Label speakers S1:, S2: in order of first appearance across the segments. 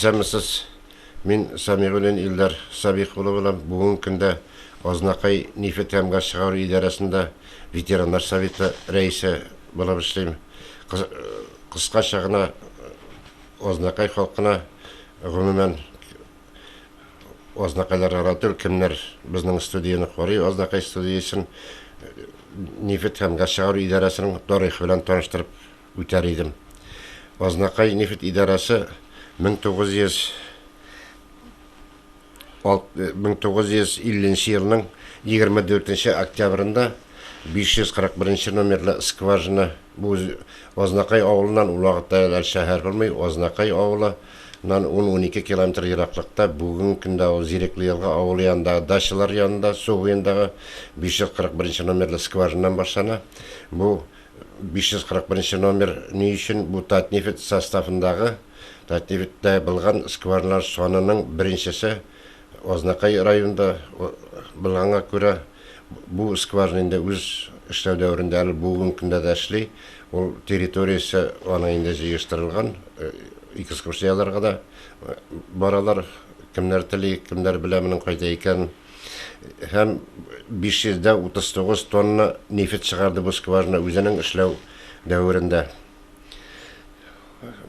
S1: Исәнмесез. Мин Самигуллин Илдар Сабих улы булам. Бүгенге көндә Азнакай нефть һәм газ чыгару идарәсендә ветераннар советы рәисе булып эшлим. Кыскача гына Азнакай халкына, гомумән, Азнакайлар гына түгел, кемнәр безнең студияне карый, Азнакай студиясен нефть һәм газ чыгару идарәсенең тарихы белән таныштырып үтәр идем. Азнакай нефть идарәсе 1950 елның 24 октябрендә 541 нче номерлы скважина, бу Азнакай авылыннан, ул вакытта әле шәһәр булмый, Азнакай авылыннан 10-12 километр ераклыкта, бүгенге көндә ул Зирекле елга авылы янындагы дачалар янында, су буендагы 541 нче номерлы скважинадан башлана. Бу 541 нче номер ни өчен бу Татнефть составындагы Татнефтьтә булган скважиналар санының беренчесе Азнакай районында булганга күрә, бу скважина инде үз эшләү дәверендә әле бүгенге көндә дә эшли. Ул территориясе аның инде җыештырылган, экскурсияләргә дә баралар, кемнәр тели, кемнәр белә моның кайда икәнен. Һәм 539 тонна нефть чыгарды бу скважина үзенең эшләү дәверендә.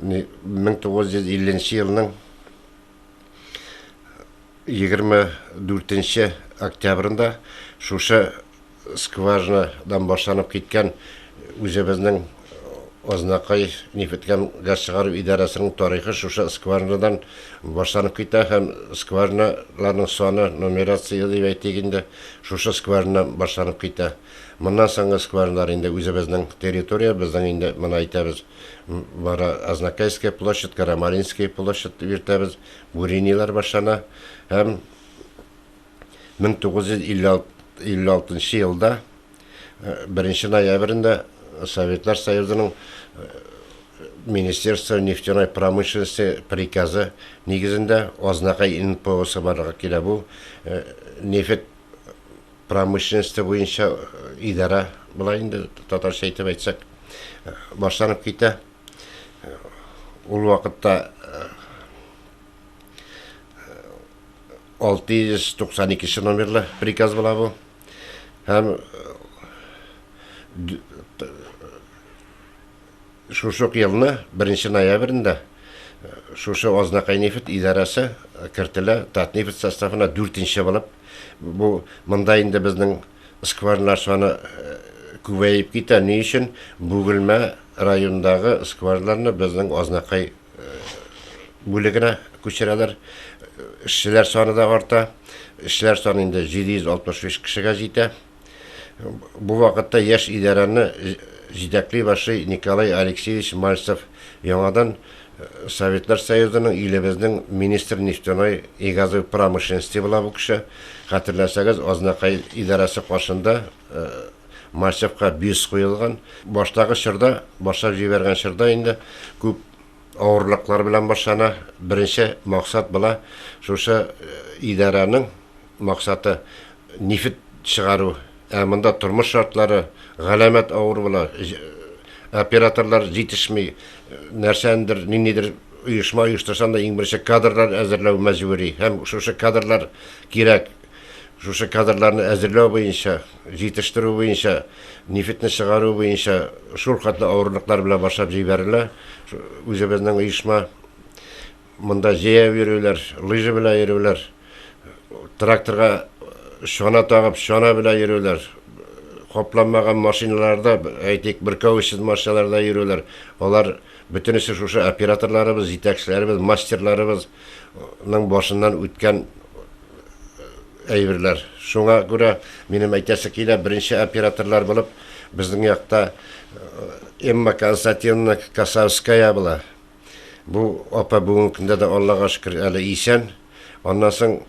S1: 1950 елның 24 октябрендә шушы скважинадан башланып киткән үзебезнең Азнакай нефть һәм газ чыгару идарәсенең тарихы шушы скважинадан башланып китә һәм скважиналарның саны, нумерация дип әйтик инде, шушы скважинадан башланып китә. Моннан соңгы скважиналар инде үзебезнең территория, безнең инде моны әйтәбез, бара Азнакайская площадь, Карамалинская площадь дип йөртәбез, бурениеләр башлана һәм 1956 елда 1 ноябрендә Советлар Союзының Министерство нефтяной промышленности приказы нигезендә Азнакай НПОсы барлыкка килә. Бу нефть промышленности буенча идарә була инде, татарча итеп әйтсәк, башланып китә. Ул вакытта 692 номерлы приказ була бу. Һәм шушы ук елны 1 ноябрендә шушы Азнакай нефть идарәсе кертелә Татнефть составына дүртенче булып. Бу монда инде безнең скважиналар саны күбәеп китә. Ни өчен? Бөгелмә районындагы скважиналарны безнең Азнакай бүлегенә күчерәләр. Эшчеләр саны да арта. Эшчеләр саны инде 765 кешегә җитә. Бу вакытта яшь идарәне җитәкли башлый Николай Алексеевич Мальцев. Яңадан Советлар Союзының, илебезнең министр нефтяной и газовой промышленности була бу кеше. Хәтерләсәгез, Азнакай идарәсе каршында Мальцевка бюст куелган. Баштагы чорда, башлап җибәргән чорда инде күп авырлыклар белән башлана. Беренче максат була шушы идарәнең максаты нефть чыгару. Ә монда тормыш шартлары галәмәт авыр була. Операторлар җитешми. Нәрсәндер, ниндидер оешма оештырсаң да, иң беренче кадрлар әзерләү мәҗбүри. Һәм шушы кадрлар кирәк. Шушы кадрларны әзерләү буенча, җитештерү буенча, нефтьне чыгару буенча шул хәтле авырлыклар белән башлап җибәрелә. Үзебезнең оешма монда җәяү йөрүләр, лыжа белән йөрүләр, тракторга чана тагып, чана белән йөрүләр, капланмаган машиналарда, әйтик, бөркәвечсез машиналарда йөрүләр. Алар бөтенесе шушы операторларыбыз, җитәкчеләребез, мастерларыбызның башыннан үткән әйберләр. Шуңа күрә минем әйтәсе килә, беренче операторлар булып безнең якта Эмма Константиновна Косовская була. Бу апа бүгенге көндә дә Аллага шөкер әле исән. Аннан соң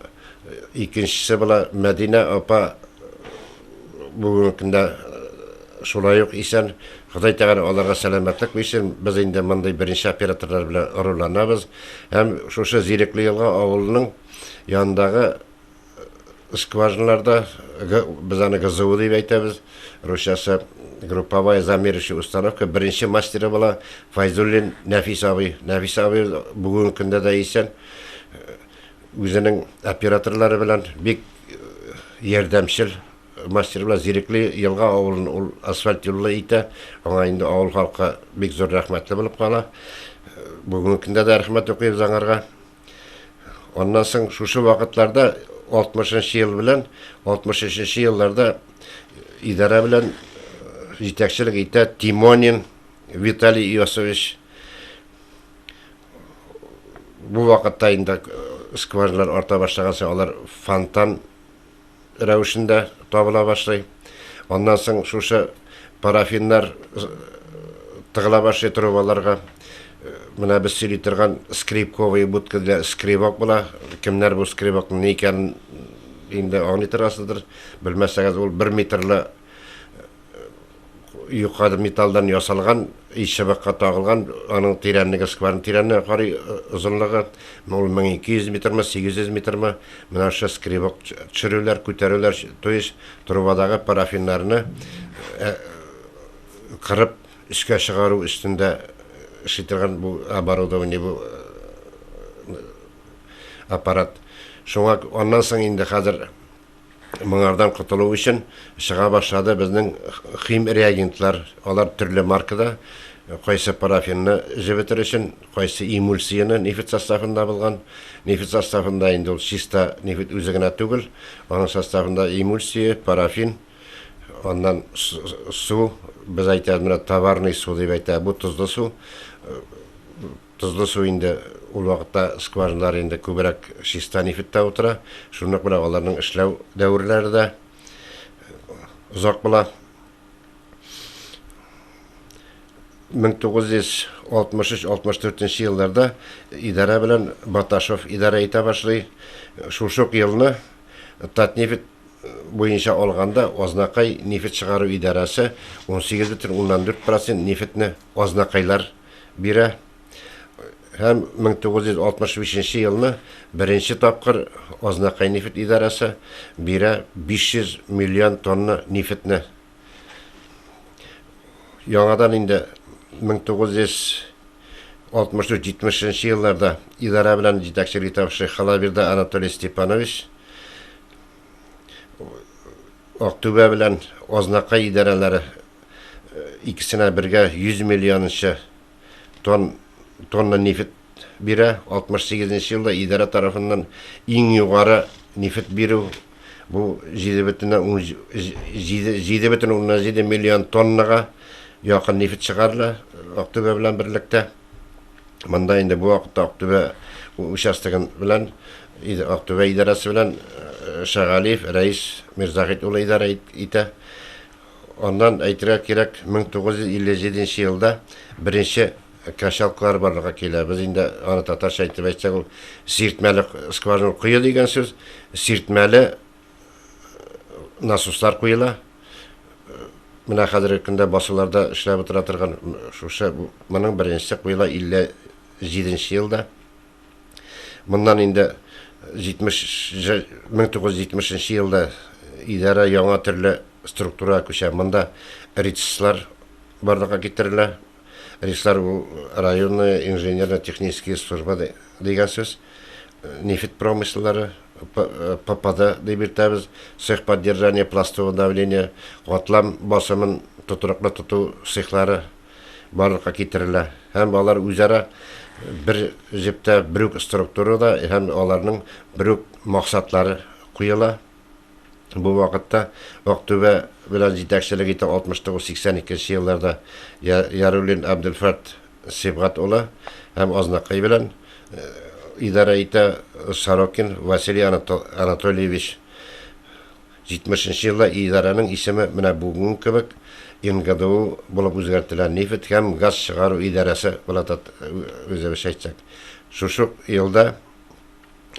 S1: икенчесе була Мәдинә апа бүгенге көндә шулай ук исән. Ходай Тәгалә аларга сәламәтлек бирсен. Без инде мондый беренче операторлар белән горурланабыз. Һәм шушы Зирекле елга авылының янындагы скважиналарда, без аны ГЗУ дип әйтәбез, русчасы групповая замеряющая установка, беренче мастеры була Файзуллин Нәфис абый. Нәфис абый бүгенге көндә дә исән. Үзенең операторлары белән бик ярдәмчел мастер була. Зирекле елга авылын ул асфальт юллы итә. Аңа инде авыл халкы бик зур рәхмәтле булып кала. Бүгенге көндә дә рәхмәт укыйбыз аңарга. Аннан соң шушы вакытларда 60 нчы ел белән 63 нче елларда идарә белән җитәкчелек итә Тимонин Виталий Иосович. Бу вакытта инде скважиналар арта башлаган соң алар фонтан рәвешендә табыла башлый. Аннан соң шушы парафиннар тыгыла башлый трубаларга. Менә без сөйли торган скребковый будка для скребок була. Кемнәр бу скребокның ни икәнен инде аңлый торасыздыр. Белмәсәгез, ул бер метрлы юка металлдан ясалган и чыбыкка тагылган, аның тирәнлеге скважина тирәнлеге карый озынлыгы, ул 1200 метрмы, 800 метрмы, менә шушы скребок төшерүләр, күтәрүләр, то есть трубадагы парафиннарны кырып өскә чыгару өстендә эшли торган бу оборудование, бу аппарат. Шуңа аннан соң инде хәзер Моңардан котылу өчен чыга башлады безнең хим реагентлар. Алар төрле маркада, кайсы парафинны җебетер өчен, кайсы эмульсияне нефть составында булган. Нефть составында инде ул чиста нефть үзе генә түгел, аның составында эмульсия, парафин, аннан су, без әйтәбез менә товарный су дип әйтә, бу тозлы су. Тозлы су инде ул вакытта скважиналар инде күбрәк чиста нефтьтә утыра. Шунлык белән аларның эшләү дәверләре дә озак була. 1963-64 елларда идарә белән Баташев идарә итә башлый. Шушы ук елны Татнефть буенча алганда Азнакай нефть чыгару идарәсе 18,4 процент нефтьне азнакайлар бирә һәм 1965 елны беренче тапкыр Азнакай нефть идарәсе бирә 500 миллион тонна нефтьне. Яңадан инде 1964-70 елларда идарә белән җитәкчелек итә Халабирда Анатолий Степанович. Актүбә белән Азнакай идарәләре икесенә бергә 100 миллионынчы тон, тонна нефть бирә. 68 нче елда идарә тарафыннан иң югары нефть бирү бу 7,7 миллион тоннага якын нефть чыгарыла Актүбә белән берлектә. Монда инде бу вакытта Актүбә участогын белән Актүбә идарәсе белән Шагалиев Рәис Мирзахит улы идарә итә. Аннан әйтергә кирәк, 1957 нче елда беренче качалкалар барлыкка килә. Без инде аны татарча әйтеп әйтсәк, ул сиртмәле скважина кое дигән сүз. Сиртмәле насослар куела. Менә хәзерге көндә басуларда эшләп утыра торган шушы моның беренчесе куела 57 нче елда. Моннан инде 70 1970 нче елда идарә яңа төрле структурага күчә. Монда РИЦлар барлыкка китерелә. РИЦлар ул районная инженерно-технические служба дигән сүз. Нефть промыселлары, ППД дип йөртәбез, цех поддержания пластового давления, катлам басымын тотрыклы тоту цехлары барлыкка китерелә һәм алар үзара бер җептә, бер үк структурада һәм аларның бер үк максатлары куела. Бу вакытта Актүбә белән җитәкчелек итә 69-82 елларда Яруллин Абделфәрт Сибгат улы һәм Азнакай белән идарә итә Сорокин Василий Анатольевич. 70 нче елда идарәнең исеме менә бүгенге кебек НГДУ булып үзгәртелә, нефть һәм газ чыгару идарәсе була үзебезчә әйтсәк. Шушы ук елда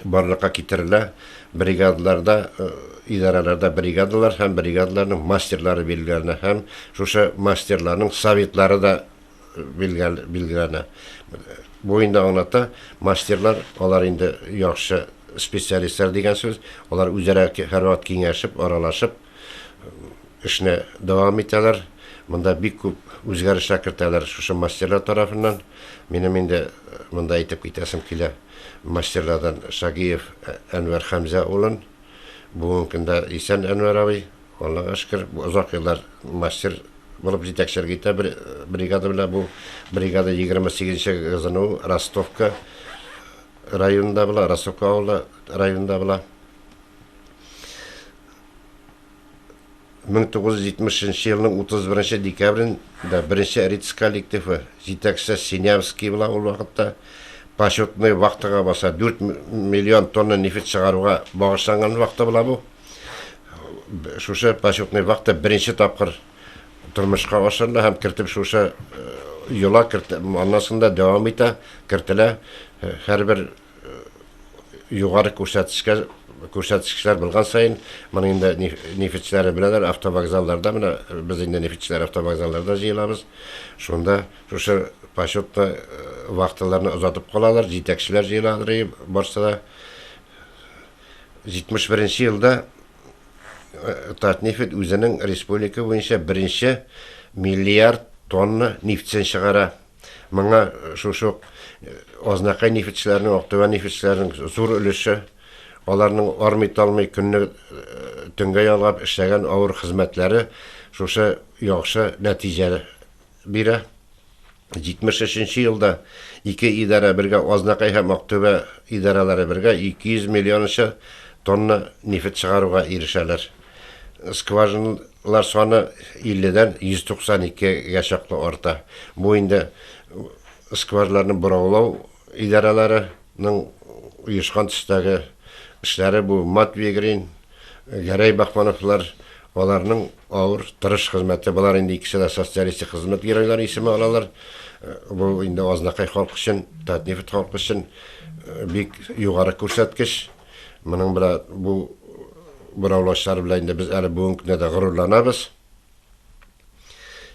S1: барлыкка китерелә бригадаларда, идарәләрдә бригадалар һәм бригадаларның мастерлары билгеләнә һәм шушы мастерларның советлары да билгеләнә. Бу инде аңлата, мастерлар алар инде яхшы. специалистлар дигән сүз. Алар үзара һәрвакыт киңәшеп, аралашып эшне дәвам итәләр. Монда бик күп үзгәрешләр кертәләр шушы мастерлар тарафыннан. Минем инде монда әйтеп китәсем килә мастерлардан Шагиев Әнвәр Хәмзә улын. Бүгенге көндә исән Әнвәр абый, Аллага шөкер, озак еллар мастер булып җитәкчелек итә бер бригада белән. Бу бригада 28 нче ГЗНУ Ростовка районында була, Ростовка авылы районында була. 1970 елның 31 декабрендә беренче РИТС коллективы, җитәкчесе Синявский була ул вакытта, почетный вахтага баса, 4 миллион тонна нефть чыгаруга багышланган вахта була бу. Шушы почетный вахта беренче тапкыр тормышка ашырыла һәм кертеп шушы йола керт, аннан соң да дәвам итә, кертелә. Һәрбер югары күрсәткечкә күрсәткечләр булган саен, моны инде нефтьчеләре беләләр, автовокзалларда менә без инде нефтьчеләр автовокзалларда җыелабыз. Шунда шушы почетный вахталарны озатып калалар, җитәкчеләр җыеладыр барсы да. 71 елда Татнефть үзенең республика буенча беренче миллиард тонна нефтен чыгара. Моңа шушы ук Азнакай нефтьчеләренең, Актүбә нефтьчеләренең зур өлеше, аларның армый-талмый көнне төнгә ялгап эшләгән авыр хезмәтләре шушы яхшы нәтиҗә бирә. 73 нче елда ике идарә бергә, Азнакай һәм Актүбә идарәләре бергә 200 миллионнчы тонна нефть чыгаруга ирешәләр. Скважиналар саны 50 дән 192 гә чаклы арта. Бу инде скважиналарны бораулау идарәләренең оешкан төстәге эшләре. Бу Матвей Грин, Гәрәй Бахмановлар, аларның авыр, тырыш хезмәте. Болар инде икесе дә Социалистик хезмәт геройлары исеме алалар. Бу инде Азнакай халкы өчен, Татнефть халкы өчен бик югары күрсәткеч. Моның белән бу бораулаучылар белән инде без әле бүгенге көндә дә горурланабыз.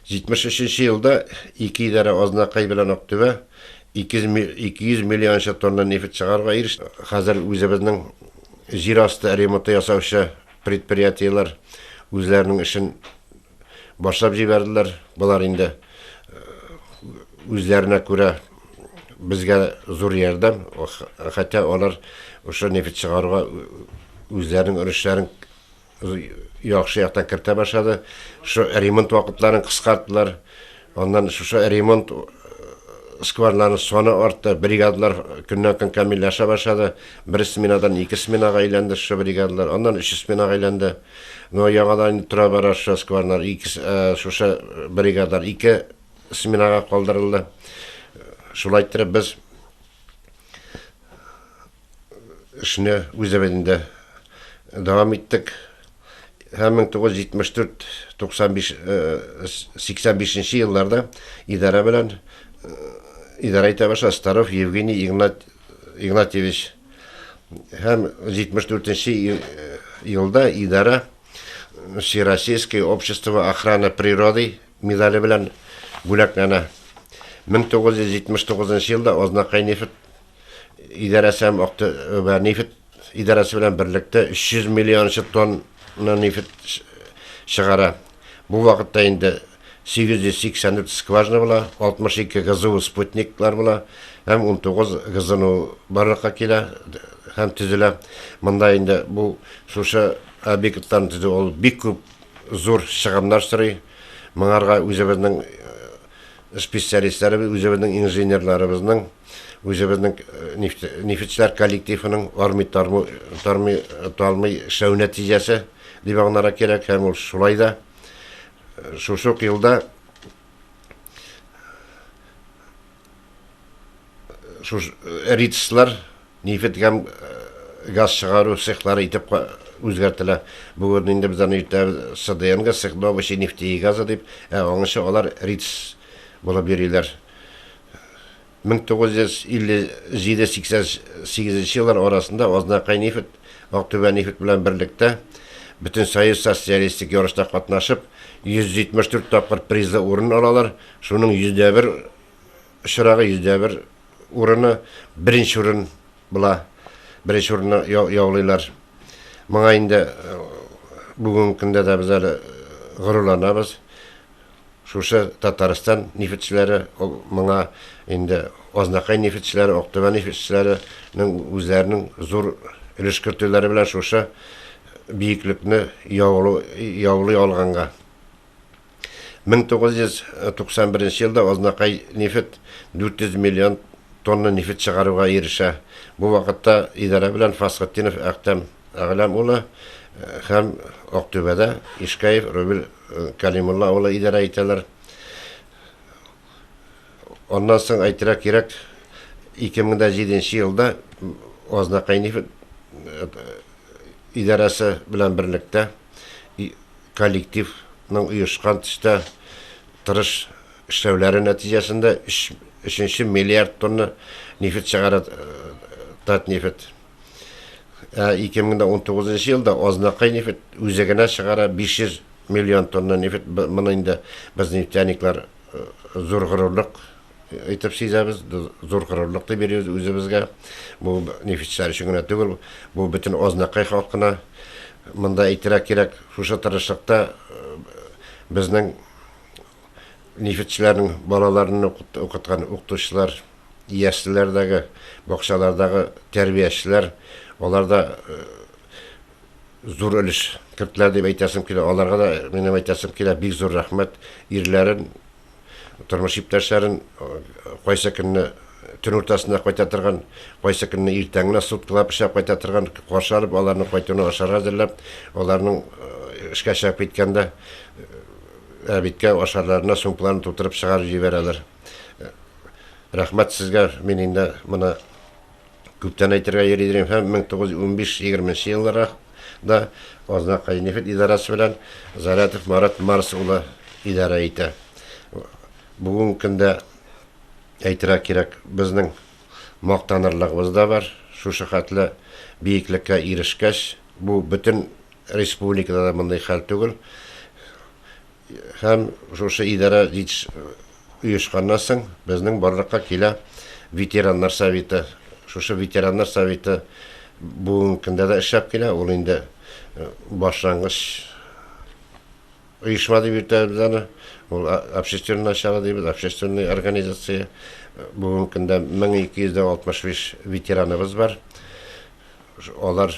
S1: 73 елда ике идарә Азнакай белән Актүбә 200 миллионча тонна нефть чыгаруга иреште. Хәзер үзебезнең җир асты ремонты ясаучы предприятиеләр үзләренең эшен башлап җибәрделәр. Болар инде үзләренә күрә безгә зур ярдәм, хотя алар шушы нефть чыгаруга үзләренең өлешләрен яхшы яктан кертә башлады. Шушы ремонт вакытларын кыскарттылар. Аннан шушы ремонт скважиналарның саны артты, бригадалар көннән-көн камилләшә башлады. Бер сменадан ике сменага әйләнде шушы бригадалар, аннан өч сменага әйләнде. Но яңадан инде тора бара шушы скважиналар, ике, шушы бригадалар ике сменага калдырылды. Шулай иттереп без эшне үзебез инде дәвам иттек. Һәм 1974, 95, 85 елларда идарә белән идарә итә башлады Старов Евгений Игнат, Игнатьевич. Һәм 74 елда идарә Всероссийское общество охраны природы медале белән бүләкләнә. 1979 елда Азнакай нефть идарәсе һәм Актүбә нефть идарәсе белән берлектә 300 миллиончы тонна нефть чыгара. Бу вакытта инде 884 скважина була, 62 ГЗУ спутниклар була һәм 19 ГЗНУ барлыкка килә һәм төзелә. Монда инде бу шушы объектларны төзү ул бик күп зур чыгымнар сорый. Моңарга үзебезнең специалистларыбыз, үзебезнең инженерларыбызның, үзебезнең нефтьчеләр коллективының армый тармый талмый эшләү нәтиҗәсе дип аңларга кирәк, һәм ул шулай да. Шушы ук елда шушы РИЦлар нефть һәм газ чыгару цехлары итеп үзгәртелә. Бүген инде без аны йөртәбез СДНГ, цех добычи нефти и газа дип, ә аңынча алар РИЦ булып йөриләр. 1957-88 еллар арасында Азнакай нефть, Актүбә нефть белән берлектә Бөтенсоюз социалистик ярышта катнашып, 174 тапкыр призлы урын алалар. Шуның 101 очрагы, 101 урыны беренче урын була. беренче урынны яулыйлар. Моңа инде бүгенге көндә дә без әле горурланабыз. Шушы Татарстан нефтьчеләре моңа инде Азнакай нефтьчеләре, Актүбә нефтьчеләренең үзләренең зур өлеш кертүләре белән шушы биеклекне яулый алганга. 1991 елда Азнакай нефть 400 миллион тонна нефть чыгаруга ирешә. Бу вакытта идарә белән Фасхетдинов Әхтәм Әгъләм улы һәм Актүбәдә Ишкәев Рубил Кәлимулла улы идарә итәләр. Аннан соң әйтергә кирәк, 2007 елда Азнакай нефть идарәсе белән берлектә коллективның оешкан төстә тырыш эшләүләре нәтиҗәсендә өченче миллиард тонна нефть чыгара Татнефть. Ә 2019 елда Азнакай нефть үзе генә чыгара 500 миллион тонна нефть. Моны инде без нефтяниклар зур горурлык итеп сизәбез, зур горурлык дип йөрибез үзебезгә. Бу нефтьчеләр өчен генә түгел, бу бөтен Азнакай халкына. Монда әйтергә кирәк, шушы тырышлыкта безнең нефтьчеләрнең балаларын укыткан укытучылар, яслеләрдәге, бакчалардагы тәрбиячеләр, алар да зур өлеш керттеләр дип әйтәсем килә. Аларга да минем әйтәсем килә, бик зур рәхмәт. Ирләрен, тормыш иптәшләрен кайсы көнне төн уртасында кайта торган, кайсы көнне иртән генә суткалап эшләп кайта торган, каршы алып, аларның кайтуын ашарга әзерләп, аларның эшкә чыгып киткәндә әбиткә ашарларына сумкаларын тутырып чыгарып җибәрәләр. Рәхмәт сезгә, мин инде моны күптән әйтергә йөри идем һәм 1915-20 елларда да Азнакай нефть идарәсе белән Зарятов Марат Марс улы идарә итә. Бүгенге көндә әйтергә кирәк, безнең мактанырлыгыбыз да бар. Шушы хәтле биеклеккә ирешкәч, бу бөтен республикада да мондый хәл түгел. Һәм шушы идарә оешканнан соң безнең барлыкка килә ветераннар советы. Шушы ветераннар советы бүгенге көндә дә эшләп килә. Ул инде башлангыч оешма дип йөртәбез аны. Ул общественное начало дибез, общественная организация. Бүгенге көндә 1265 ветераныбыз бар. Алар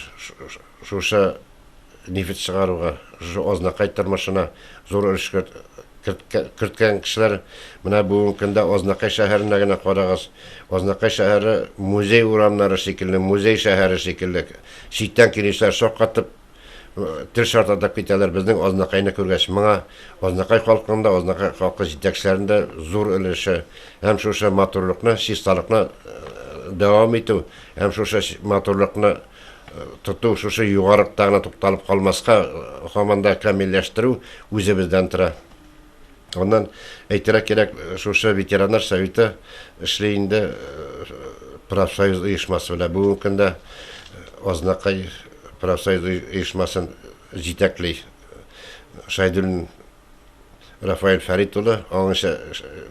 S1: шушы нефть чыгаруга, шушы Азнакай тормышына зур өлеш керткән кешеләр. Менә бүгенге көндә Азнакай шәһәренә генә карагыз. Азнакай шәһәре музей урамнары шикелле, музей шәһәре шикелле. Читтән килүчеләр шаккатып, тел шартлатып китәләр безнең Азнакайны күргәч. Моңа Азнакай халкының да, Азнакай халкы җитәкчеләренең дә зур өлеше. Һәм шушы матурлыкны, чисталыкны дәвам итү, һәм шушы матурлыкны тоту, шушы югарылыкта гына тукталып калмаска, һаман да камилләштерү үзебездән тора. Аннан әйтергә кирәк, шушы ветераннар советы эшли инде профсоюз оешмасы белән. Бүгенге көндә Азнакай профсоюз оешмасын җитәкли Шәйдуллин Рафаэль Фәрит улы. Аңынча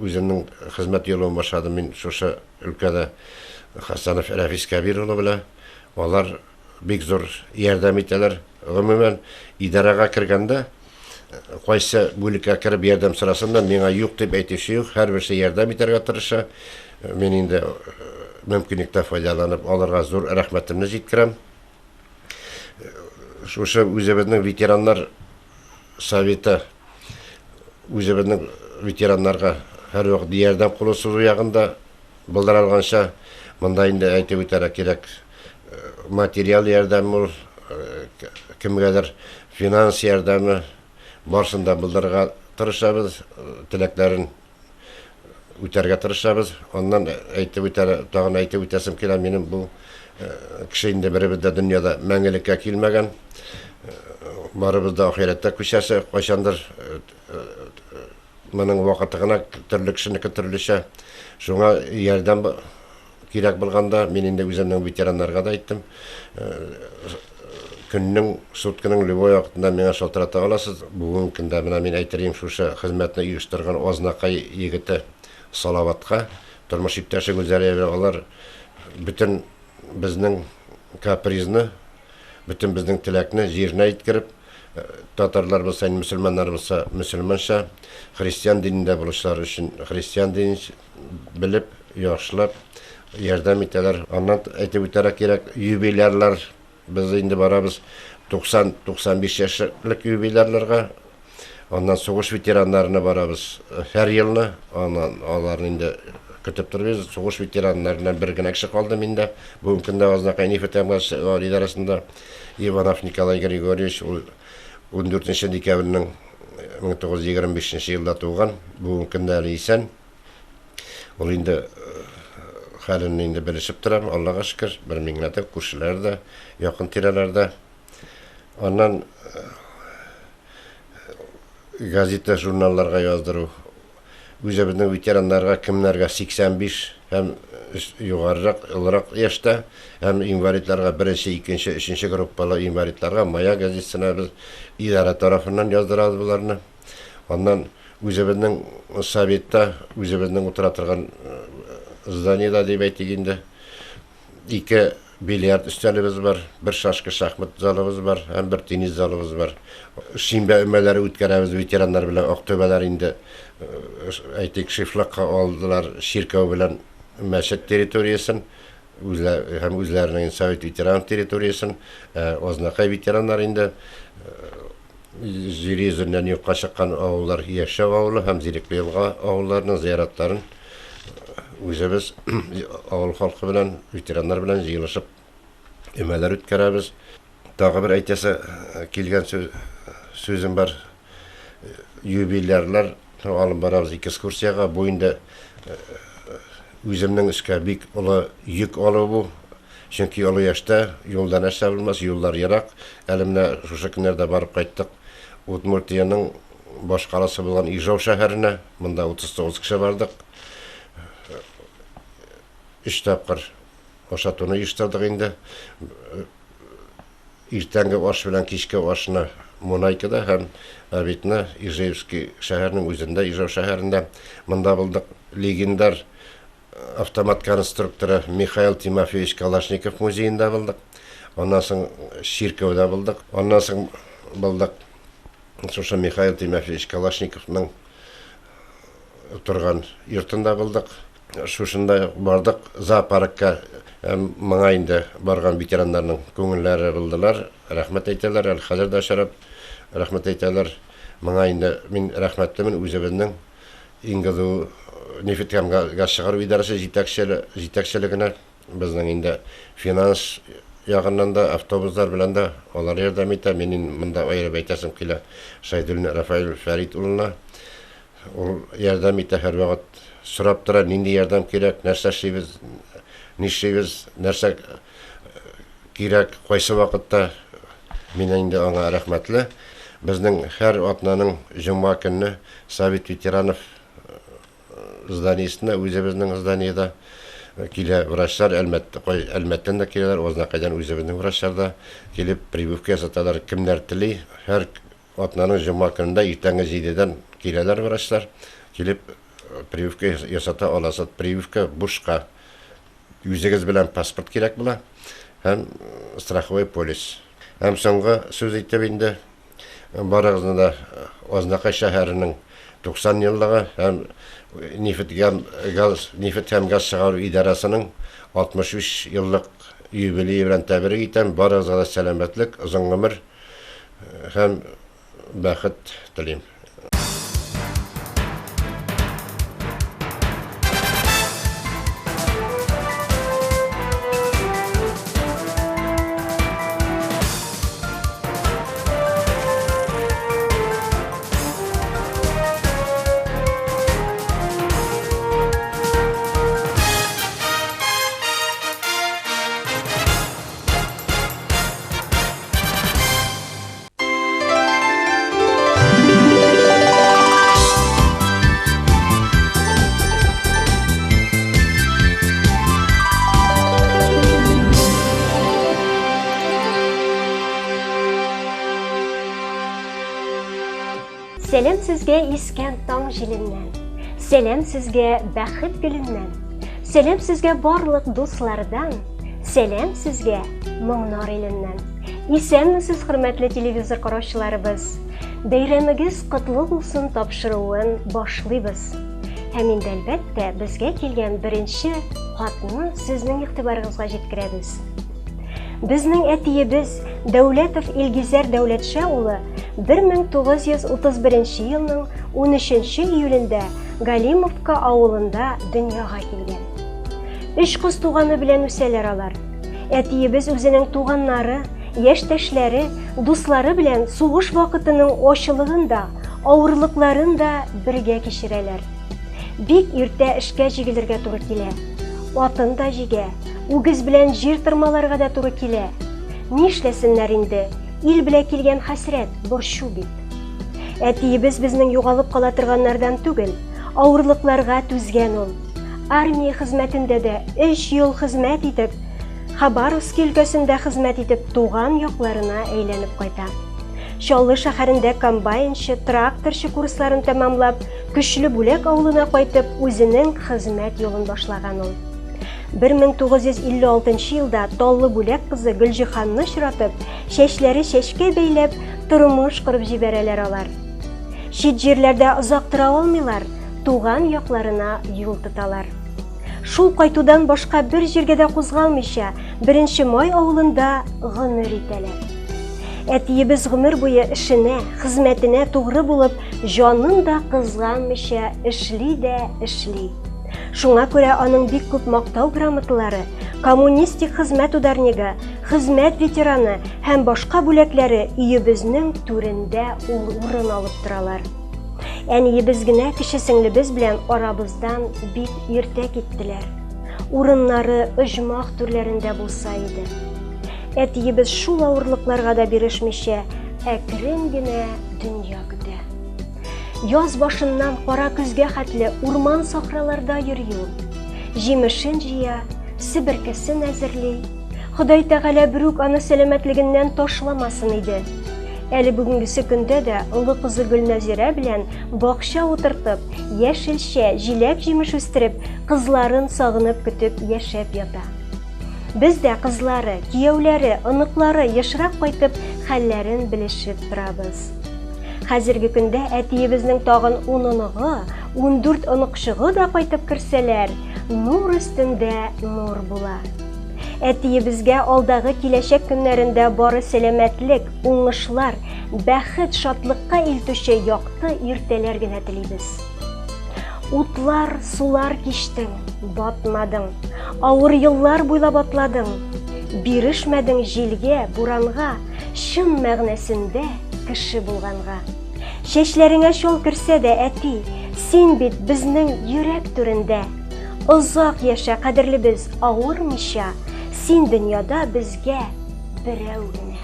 S1: үземнең хезмәт юлын башладым мин шушы өлкәдә Хасанов Рәфис Кәбир улы белән. Алар бик зур ярдәм итәләр. Гомумән, идарәгә кергәндә, кайсы бүлеккә кереп ярдәм сорасам да, миңа юк дип әйтүче юк, һәрберсе ярдәм итәргә тырыша. Мин инде мөмкинлектән файдаланып, аларга зур рәхмәтемне җиткерәм. Шушы үзебезнең ветераннар советы үзебезнең ветераннарга һәрвакыт ярдәм кулы сузу ягында булдыра алганча, монда инде әйтеп үтәргә кирәк, материал ярдәме ул, кемгәдер финанс ярдәме, барысын да булдырырга тырышабыз, теләкләрен үтәргә тырышабыз. Аннан әйтеп үтәр, тагын әйтеп үтәсем килә, минем бу кеше инде беребез дә дөньяда мәңгелеккә килмәгән. Барыбыз да ахирәттә күчәсе, кайчандыр моның вакыты гына төрле кешенеке төрлечә. Шуңа ярдәм кирәк булганда, мин инде үземнең ветераннарга да әйттем. Көннең, сутканың любой вакытында миңа шалтырата аласыз. Бүгенге көндә менә мин әйтер идем, шушы хезмәтне оештырган Азнакай егете Салаватка, тормыш иптәше Гүзәлия, алар бөтен безнең капризны, бөтен безнең теләкне җиренә җиткереп, татарлар булса, инде мөселманнар булса, мөселманча, христиан динендә булучылар өчен христиан динен белеп, яхшылап ярдәм итәләр. Аннан әйтеп үтәргә кирәк, юбилярлар, без инде барабыз 90-95 яшьлек юбилярларга, Аннан сугыш ветераннарына барабыз һәр елны. Аннан аларны инде көтеп торабыз. Сугыш ветераннарыннан бер генә кеше калды миндә. Бүгенге көндә Азнакай нефть һәм газ идарәсендә Иванов Николай Григорьевич, ул 14 декабрьнең 1925 елда туган. Бүгенге көндә әле исән. Ул инде хәлен инде белешеп торам, Аллага шөкер, бер мин генә түгел, күршеләр дә, якын тирәләр дә. Аннан газета, журналларга яздыру. Үзебезнең ветераннарга кемнәргә 85 һәм югарырак, олырак яшьтә һәм инвалидларга беренче, икенче, өченче группалы инвалидларга Мая газетасына без идарә тарафыннан яздырабыз боларны. Аннан үзебезнең советта, үзебезнең утыра торган зданиедә дип әйтик инде, ике бильярд өстәлебез бар, бер шашка-шахмат залыбыз бар һәм бер теннис залыбыз бар. Шимбә өмәләре үткәрәбез ветераннар белән. Актүбәләр инде, әйтик, шефлыкка алдылар чиркәү белән мәчет территориясен, үзләр һәм үзләренең совет ветеран территориясен. Азнакай ветераннар инде җир йөзеннән юкка чыккан авыллар Яшәү авылы һәм Зирекле Елга авылларының зыяратларын үзебез авыл халкы белән, ветераннар белән җыелышып өмәләр үткәрәбез. Тагы бер әйтәсе килгән сүз, сүзем бар. Юбилярлар алып барабыз экскурсиягә. Бу инде үземнең өскә бик олы йөк алу бу. Чөнки олы яшьтә юлда нәрсә булмас, юллар ерак. Әле менә шушы көннәрдә барып кайттык Удмуртиянең башкаласы булган Ижау шәһәренә. Монда 39 кеше бардык. Өч тапкыр ашатуны оештырдык инде. Иртәнге аш белән кичке ашны Мунайкада һәм обедны Ижевский шәһәренең үзендә, Ижау шәһәрендә. Монда булдык. Легендар автомат конструкторы Михаил Тимофеевич Калашников музеенда булдык. Аннан соң чиркәүдә булдык. Аннан соң булдык шушы Михаил Тимофеевич Калашниковның торган йортында булдык. Шушында бардык зоопаркка. Моңа инде барган ветераннарның күңелләре булдылар, рәхмәт әйтәләр, әле хәзер дә очрап рәхмәт әйтәләр. Моңа инде мин рәхмәтлемен үзебезнең ИНГДУ нефть һәм газ чыгару идарәсе җитәкчелегенә, безнең инде финанс ягыннан да, автобуслар белән дә алар ярдәм итә. Мин инде монда аерып әйтәсем килә Шәйдуллин Рафаэль Фәрит улына. Ул ярдәм итә һәрвакыт, сорап тора, нинди ярдәм кирәк, нәрсә эшлибез, нишлибез, нәрсә кирәк, кайсы вакытта. Мин инде аңа рәхмәтле. Безнең һәр атнаның җомга көнне Совет ветеранов зданиесендә, үзебезнең зданиедә килә врачлар, Әлмәт, Әлмәттән дә киләләр, Азнакайдан үзебезнең врачлар да килеп прививка ясаталар. Кемнәр тели, һәр атнаның җомга көнендә иртәнге җидедән киләләр врачлар, килеп прививка ясата аласыз. Прививка бушка. Үзегез белән паспорт кирәк була һәм страховой полис. Һәм соңгы сүз итеп инде барыгызны да Азнакай шәһәренең 90 еллыгы һәм нефть һәм газ, нефть һәм газ чыгару идарәсенең 63 еллык юбилее белән тәбрик итәм. Барыгызга да сәламәтлек, озын гомер һәм бәхет телим.
S2: Сәлам сезгә искән таң җиленнән. Сәлам сезгә бәхет гөленнән. Сәлам сезгә барлык дуслардан. Сәлам сезгә Моңнар иленнән. Исәнмесез, хөрмәтле телевизор караучыларыбыз. Бәйрәмегез котлы булсын тапшыруын башлыйбыз. Һәм инде әлбәттә, безгә килгән беренче хатны сезнең игътибарыгызга җиткерәбез. Безнең әтиебез Дәүләтов Илгизәр Дәүләтша улы 1931 елның 13 июлендә Галимовка авылында дөньяга килгән. Өч кыз туганы белән үсәләр алар. Әтиебез үзенең туганнары, яшьтәшләре, дуслары белән сугыш вакытының ачылыгын да, авырлыкларын да бергә кичерәләр. Бик иртә эшкә җигелергә туры килә. Атын да җигә, үгез белән җир тырмаларга да туры килә. Нишләсеннәр инде, ил белә килгән хәсрәт, борчу бит. Әтиебез безнең югалып кала торганнардан түгел, авырлыкларга түзгән ул. Армия хезмәтендә дә өч ел хезмәт итеп, Хабаровски өлкәсендә хезмәт итеп туган якларына әйләнеп кайта. Чаллы шәһәрендә комбайнчы, тракторчы курсларын тәмамлап, Көчле Бүләк авылына кайтып, үзенең хезмәт юлын башлаган ул. 1956 елда Таллы Бүләк кызы Гөлҗиһанны очратып, чәчләре чәчкә бәйләп, тормыш корып җибәрәләр алар. Чит җирләрдә озак тора алмыйлар, туган якларына юл тоталар. Шул кайтудан башка бер җиргә дә кузгалмыйча, Беренче Май авылында гомер итәләр. Әтиебез гомер буе эшенә, хезмәтенә тугры булып, җанын да кызганмыйча эшли дә эшли. Шуңа күрә аның бик күп мактау грамоталары, коммунистик хезмәт ударнигы, хезмәт ветераны һәм башка бүләкләре өебезнең түрендә ул урын алып торалар. Әниебез генә кече сеңлебез белән арабыздан бик иртә киттеләр. Урыннары оҗмах түрләрендә булса иде. Әтиебез шул авырлыкларга да бирешмичә, әкрен генә дөнья көтә. Яз башыннан кара көзгә хәтле урман сахраларда йөри ул. Җимешен җыя, себеркесен әзерли. Ходай Тәгалә берүк аны сәламәтлегеннән ташламасын иде. Әле бүгенгесе көндә дә олы кызы Гөлнәзирә белән бакча утыртып, яшелчә, җиләк-җимеш үстереп, кызларын сагынып көтеп яшәп ята. Без дә кызлары, кияүләре, оныклары ешрак кайтып, хәлләрен белешеп торабыз. Хәзерге көндә әтиебезнең тагын ун оныгы, 14 оныкчыгы да кайтып керсәләр, нур өстендә нур була. Әтиебезгә алдагы киләчәк көннәрендә бары сәламәтлек, уңышлар, бәхет, шатлыкка илтүче якты иртәләр генә телибез. Утлар, сулар кичтең, батмадың. Авыр еллар буйлап атладың. Бирешмәдең җилгә, буранга, чын мәгънәсендә кеше булганга. Чәчләреңә чал керсә дә, әти, син бит безнең йөрәк түрендә. Озак яшә, кадерлебез, авырмыйча, син дөньяда безгә берәү генә.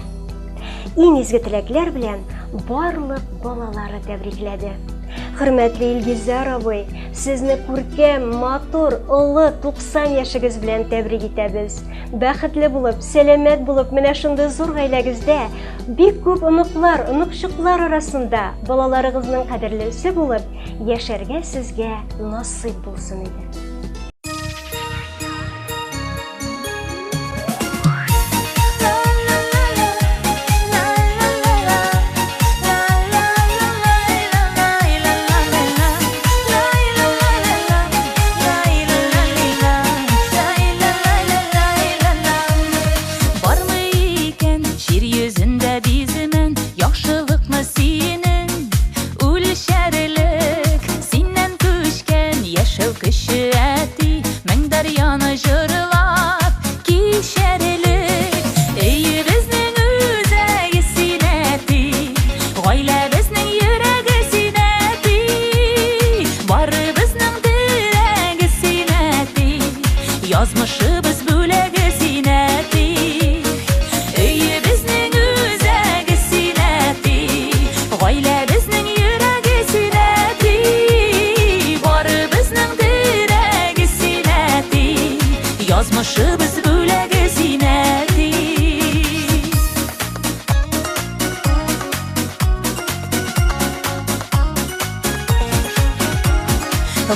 S2: Иң изге теләкләр белән барлык балалары тәбрикләде. Хөрмәтле Илгизәр абый, сезне күркәм, матур, олы 90 яшегез белән тәбрик итәбез. Бәхетле булып, сәламәт булып, менә шундый зур гаиләгездә, бик күп оныклар, оныкчыклар арасында балаларыгызның кадерлесе булып, яшәргә сезгә насыйп булсын иде.
S3: Бармы икән җир йөзендә биземен яхшылыкны синең Үлчәрлек синнән күчкән яшәү көче, әти, мең дәрьяны җырлап кичәрлек. Өебезнең үзәге син, әти, гаиләбезнең йөрәге син, әти, барыбызның терәге син, әти, язмышыбыз бүләге син, әти. Өебезнең үзәге син, әти, Гаиләбезнең йөрәге син, әти, барыбызның терәге син, әти, язмышыбыз бүләге син, әти.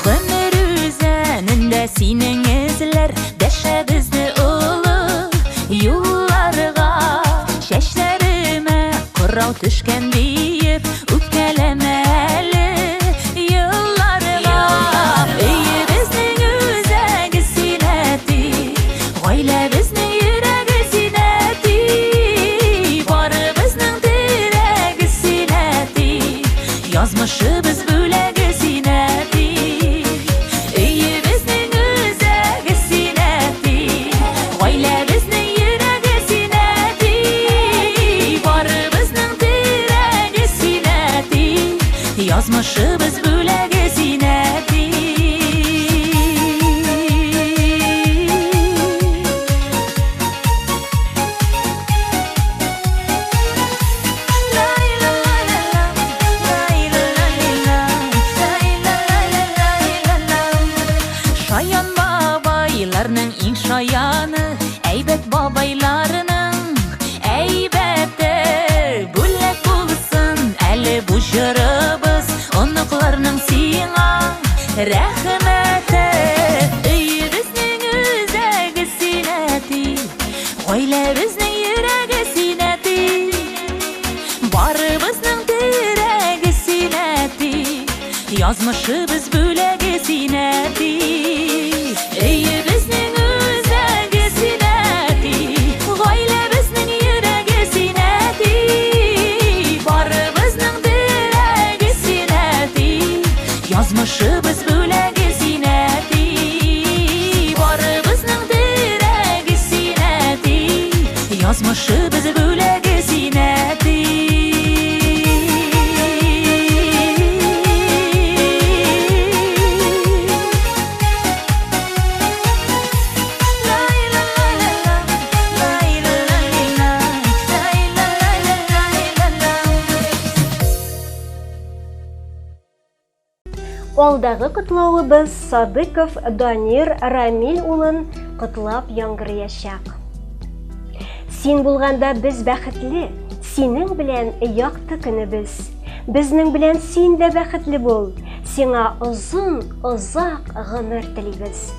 S3: Гомер үзәнендә синең эзләр, дәшә безне олы. Тау төшкән диеп, үпкәләмә әле елларга. Өебезнең үзәге син, әти, гаиләбезнең йөрәге син, әти, барыбызның терәге син, әти, язмышыбыз бүләге син, әти. Өебезнең үзәге син, әти, гаиләбезнең йөрәге син, әти, барыбызның терәге син, әти, язмышыбыз бүләге син, әти. Шаян бабайларның иң шаяны, әйбәт бабайларының әйбәте. Бүләк булсын әле бу җырыбыз, оныкларның сиңа рәхмәте. Өебезнең үзәге син, әти, гаиләбезнең йөрәге син, әти, барыбызның терәге син, әти, язмышыбыз бүләге син, әти. Өебезнең үзәге син, әти, гаиләбезнең йөрәге син, әти, барыбызның терәге син, әти, язмышыбыз бүләге син, әти, барыбызның терәге син, әти, язмышыбыз бүләге син, әти.
S2: Алдагы котлавыбыз Садыков Данир Рамил улын котлап яңгырыячак. Син булганда без бәхетле, синең белән якты көнебез. Безнең белән син дә бәхетле бул. Сиңа озын, озак гомер телибез.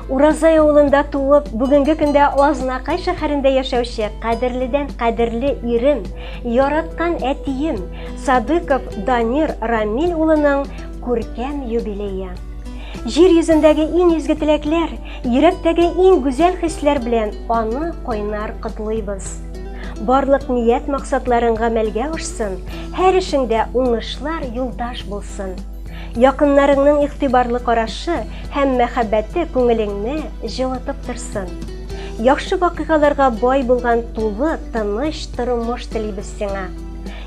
S2: Уразай авылында туып, бүгенге көндә Азнакай шәһәрендә яшәүче кадерледән кадерле ирем, яраткан әтием Садыков Данир Рамил улының күркәм юбилее. Җир йөзендәге иң изге теләкләр, йөрәктәге иң гүзәл хисләр белән аны кайнар котлыйбыз. Барлык ният максатларың гамәлгә ашсын, һәр эшеңдә уңышлар юлдаш булсын. Якыннарыңның игътибарлы карашы һәм мәхәббәте күңелеңне җылытып торсын. Яхшы вакыйгаларга бай булган тулы, тыныч тормыш телибез сиңа.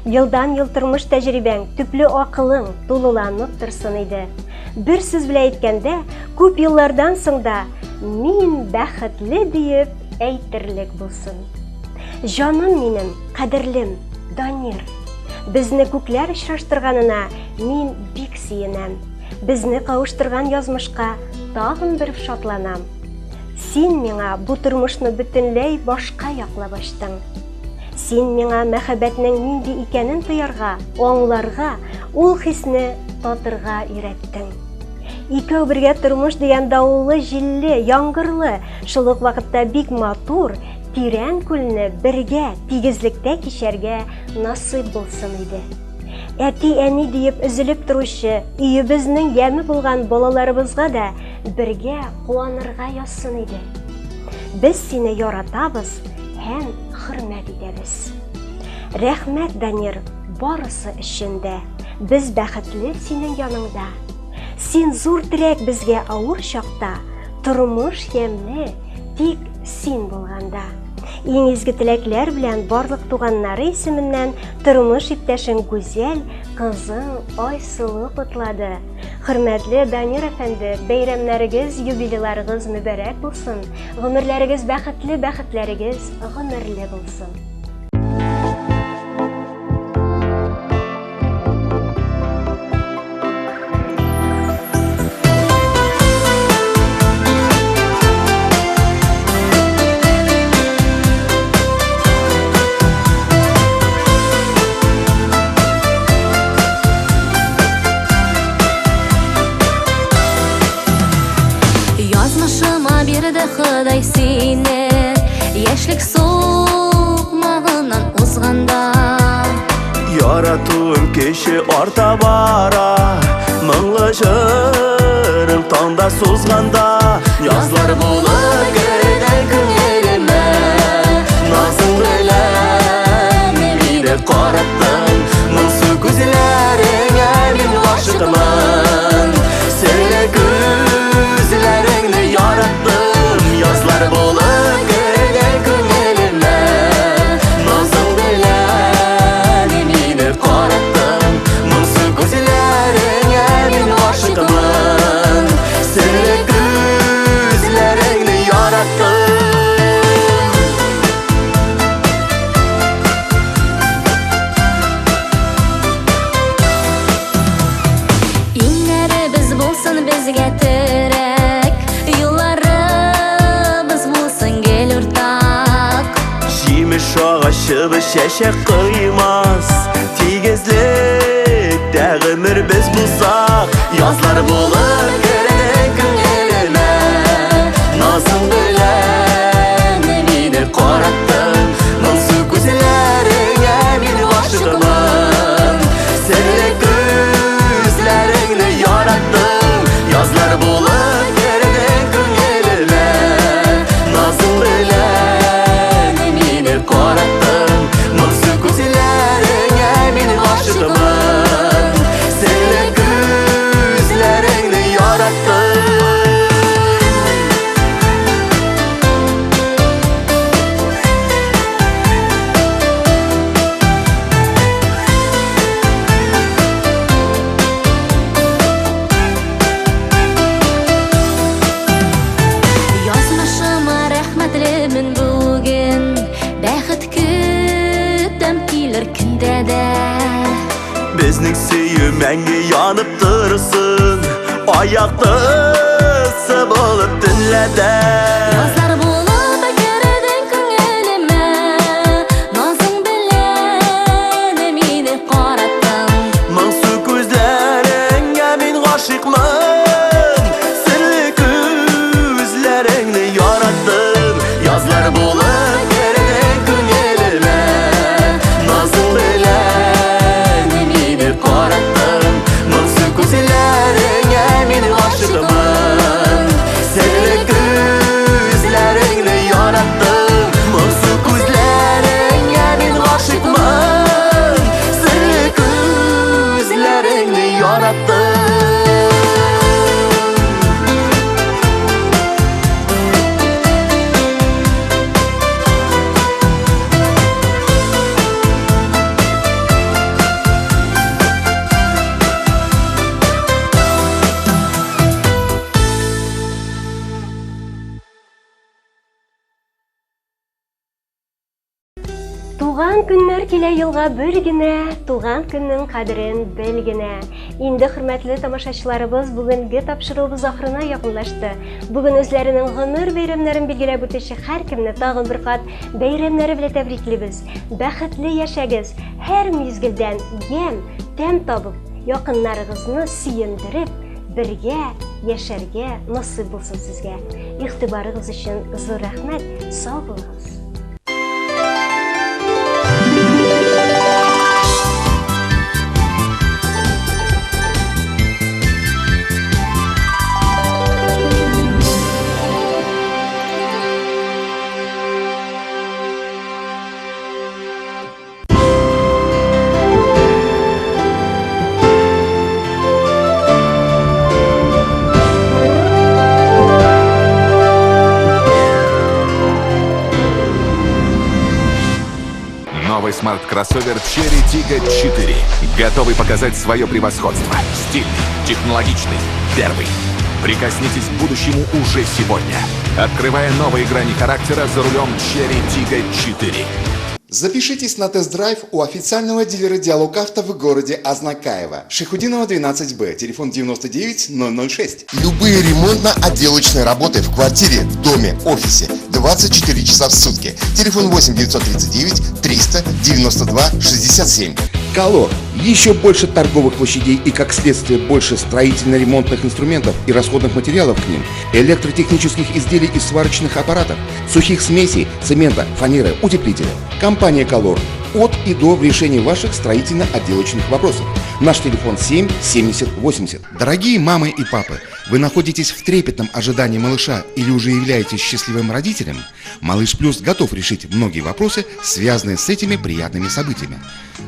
S2: Елдан-ел тормыш тәҗрибәң, төпле акылың тулыланып торсын иде. Бер сүз белән әйткәндә, күп еллардан соң да мин бәхетле диеп әйтерлек булсын. Җаным минем, кадерлем, Данир. Безне күкләр очраштырганына мин бик сөенәм. Безне кавыштырган язмышка тагын бер шатланам. Син миңа бу тормышны бөтенләй башка яклап ачтың. Син миңа мәхәббәтнең нинди икәнен тоярга, аңларга, ул хисне татырга өйрәттең. Икәү бергә тормыш дигән давыллы, җилле, яңгырлы, шул ук вакытта бик матур, тирән күлне бергә тигезлектә кичәргә насыйп булсын иде. Әти-әни диеп өзелеп торучы, өебезнең яме булган балаларыбызга да бергә куанырга язсын иде. Без сине яратабыз һәм хөрмәт итәбез. Рәхмәт, Данир, барысы өчен дә. Без бәхетле синең яныңда. Син зур терәк безгә авыр чакта, тормыш ямьле, тик син булганда. Иң изге теләкләр белән барлык туганнары исеменнән тормыш иптәшең Гүзәл, кызың Айсылу котлады. Хөрмәтле Данир әфәнде, бәйрәмнәрегез, юбилейларыгыз мөбарәк булсын. Гомерләрегез бәхетле, бәхетләрегез гомерле булсын.
S3: Язмышыма бирде Ходай сине, Яшьлек сукмагыннан узганда.
S4: Яратуым кеше арта бара, моңлы җырым таңда сузганда. Язлар булып кердең күңелемә, назың белән мине караттың. Моңсу күзләреңә мин гашыйкмын, серле күзләреңне яраттым. Язлар булып кердең күңелемә, назың белән мине караттың. Моңсу күзләреңә мин гашыйкмын, серле күзләреңне яраттым.
S3: Иңнәребез булсын безгә терәк, юлларыбыз булсын гел уртак.
S4: Җимеш агачыбыз чәчәк коймас, тигезлектә гомер без булсак. Язлар булып кердең күңелемә, назың белән мине караттың. Моңсу күзләреңә мин гашыйкмын, серле күзләреңне яраттым. Язлар булып кердең күңелемә, назың белән мине караттың. Моңсу күзләреңә мин гашыйкмын, серле күзләреңне яраттым.
S3: Язмышыма рәхмәтлемен бүген, бәхет көтәм килер көндә дә.
S4: Безнең сөю мәңге янып торсын, аяктысы булып төнлә дә.
S3: Язлар булып кердең күңелемә, назың белән мине караттың.
S4: Моңсу күзләреңә мин гашыйкмын, серле күзләреңне яраттым. Язлар булып кердең күңелемә, назың белән мине караттың. Моңсу күзләреңә мин гашыйкмын, серле күзләреңне яраттым. Моңсу күзләреңә мин гашыйкмын, серле күзләреңне яраттым.
S2: Туган көннәр килә елга бер генә, туган көннең кадерен бел генә. Инде хөрмәтле тамашачыларыбыз, бүгенге тапшыруыбыз ахырына якынлашты. Бүген үзләренең гомер бәйрәмнәрен билгеләп үтүче һәркемне тагын бер кат бәйрәмнәре белән тәбриклибез. Бәхетле яшәгез, һәр мизгелдән ямь, тәм табып, якыннарыгызны сөендереп, бергә яшәргә насыйп булсын сезгә. Игътибарыгыз өчен зур рәхмәт, сау булыгыз.
S5: Новый смарт-кроссовер Chery Tiggo 4. Готовый показать свое превосходство. Стильный, технологичный, первый. Прикоснитесь к будущему уже сегодня. Открывая новые грани характера за рулем Chery Tiggo 4.
S6: Запишитесь на тест-драйв у официального дилера «Диалог Авто» в городе Азнакаево. Шайхутдинова, 12Б, телефон 99 006.
S7: Любые ремонтно-отделочные работы в квартире, в доме, офисе 24 часа в сутки. Телефон 8 939 392 67.
S8: Колор. Еще больше торговых площадей и, как следствие, больше строительно-ремонтных инструментов и расходных материалов к ним, электротехнических изделий и сварочных аппаратов, сухих смесей, цемента, фанеры, утеплителя. Компания «Колор». от и до в решении ваших строительно-отделочных вопросов. Наш телефон 7 70 80. Дорогие мамы и папы, вы находитесь в трепетном ожидании малыша или уже являетесь счастливым родителем? Малыш Плюс готов решить многие вопросы, связанные с этими приятными событиями.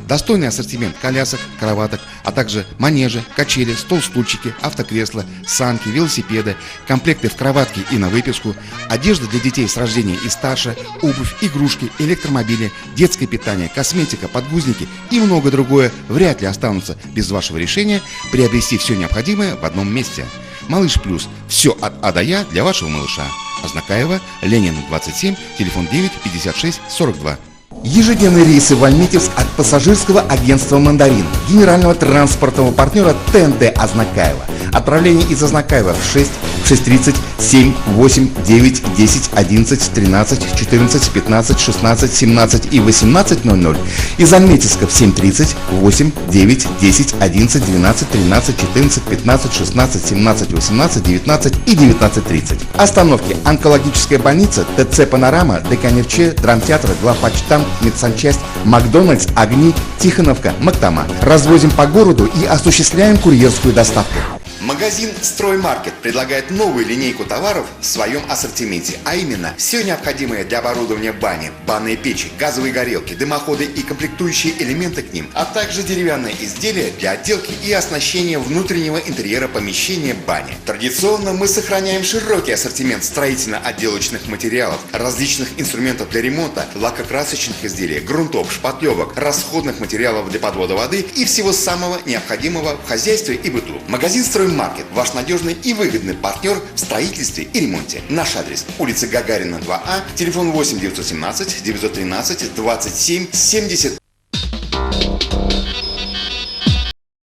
S8: Достойный ассортимент колясок, кроваток, а также манежи, качели, стол-стульчики, автокресла, санки, велосипеды, комплекты в кроватке и на выписку, одежда для детей с рождения и старше, обувь, игрушки, электромобили, детское питание, косметика, подгузники и многое другое вряд ли останутся без вашего решения приобрести все необходимое в одном месте. Малыш Плюс. Все от А до Я для вашего малыша. Азнакаево, Ленин, 27, телефон 9 56 42. Ежедневные рейсы в Альметьевск от пассажирского агентства «Мандарин», генерального транспортного партнера ТНТ Азнакаево. Отправление из Азнакаева в 6, в 6:30, 7, 8, 9, 10, 11, 13, 14, 15, 16, 17 и 18:00. Из Альметьевска в 7:30, 8, 9, 10, 11, 12, 13, 14, 15, 16, 17, 18, 19 и 19:30. Остановки: Онкологическая больница, ТЦ «Панорама», ДК «Нефче», Драмтеатр, Главпочтамт, Медсанчасть, Макдональдс, Огни, Тихоновка, Мактама. Развозим по городу и осуществляем курьерскую доставку. Магазин «Строймаркет» предлагает новую линейку товаров в своем ассортименте, а именно все необходимое для оборудования бани, банные печи, газовые горелки, дымоходы и комплектующие элементы к ним, а также деревянные изделия для отделки и оснащения внутреннего интерьера помещения бани. Традиционно мы сохраняем широкий ассортимент строительно-отделочных материалов, различных инструментов для ремонта, лакокрасочных изделий, грунтов, шпатлевок, расходных материалов для подвода воды и всего самого необходимого в хозяйстве и быту. Магазин «Строймаркет» – ваш надежный и выгодный партнер в строительстве и ремонте. Наш адрес: улица Гагарина, 2А, телефон 8 917 913 27 70.